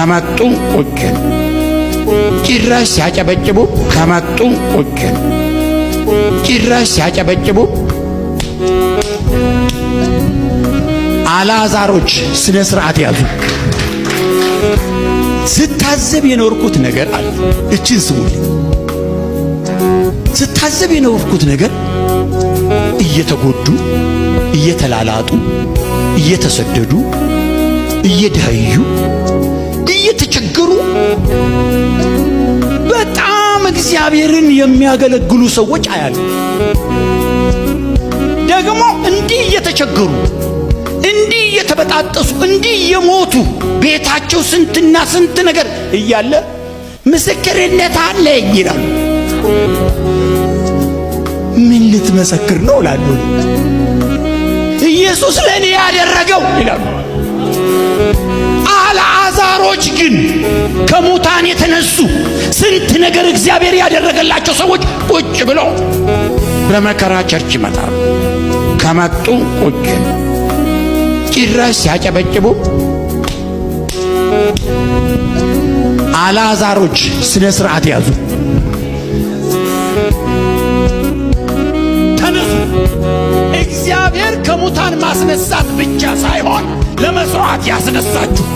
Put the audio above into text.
ከመጡ ቁጭ፣ ጭራሽ ሲያጨበጭቡ ከመጡ ቁጭ፣ ጭራሽ ሲያጨበጭቡ። አልዓዛሮች ስነ ስርዓት ያዙ። ስታዘብ የኖርኩት ነገር አለ። እችን ስሙልኝ። ስታዘብ የኖርኩት ነገር እየተጎዱ፣ እየተላላጡ፣ እየተሰደዱ፣ እየደኸዩ፣ እየተቸገሩ በጣም እግዚአብሔርን የሚያገለግሉ ሰዎች አያሉ። ደግሞ እንዲህ እየተቸገሩ፣ እንዲህ እየተበጣጠሱ፣ እንዲህ እየሞቱ፣ ቤታቸው ስንትና ስንት ነገር እያለ ምስክርነት አለኝ ይላሉ። ምን ልትመሰክር ነው እላለሁ። ኢየሱስ ለእኔ ያደረገው ይላሉ። አልዓዛሮች ግን ከሙታን የተነሱ፣ ስንት ነገር እግዚአብሔር ያደረገላቸው ሰዎች ቁጭ ብለው በመከራ church ይመጣሉ። ከመጡ ቁጭ፣ ጭራሽ ሲያጨበጭቡ። አልዓዛሮች ስነ ስርዓት ያዙ። ተነሱ። እግዚአብሔር ከሙታን ማስነሳት ብቻ ሳይሆን ለመስዋዕት ያስነሳችሁ።